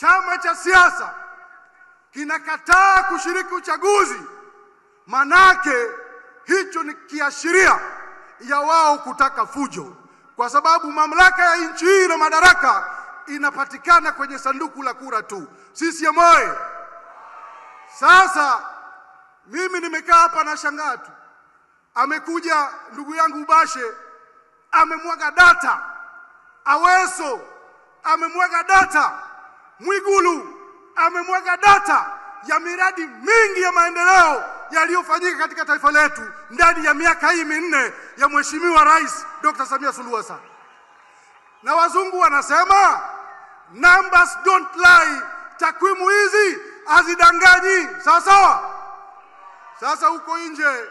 chama cha siasa kinakataa kushiriki uchaguzi, manake hicho ni kiashiria ya wao kutaka fujo, kwa sababu mamlaka ya nchi hii na madaraka inapatikana kwenye sanduku la kura tu. CCM oye! Sasa mimi nimekaa hapa na shangaa tu, amekuja ndugu yangu Bashe amemwaga data, Aweso amemwaga data, Mwigulu amemwaga data ya miradi mingi ya maendeleo yaliyofanyika katika taifa letu ndani ya miaka hii minne ya Mheshimiwa Rais Dr. Samia Suluhu Hassan. Na wazungu wanasema numbers don't lie, takwimu hizi hazidanganyi. Sawa sawa. Sasa huko nje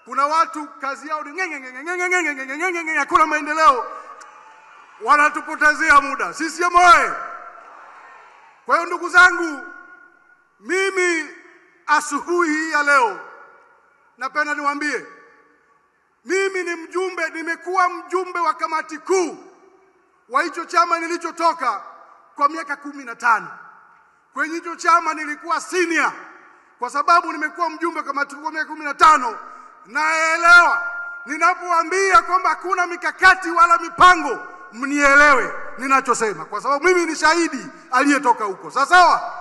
kuna watu kazi yao ni ngenge, hakuna maendeleo, wanatupotezea muda. CCM oye! Kwa hiyo ndugu zangu, mimi asubuhi hii ya leo napenda niwaambie, mimi ni mjumbe, nimekuwa mjumbe wa kamati kuu wa hicho chama nilichotoka kwa miaka 15. Kwenye hicho chama nilikuwa senior kwa sababu nimekuwa mjumbe wa kamati kuu kwa miaka 15. Naelewa ninapoambia kwamba hakuna mikakati wala mipango, mnielewe ninachosema, kwa sababu mimi ni shahidi aliyetoka huko. Sawa sawa.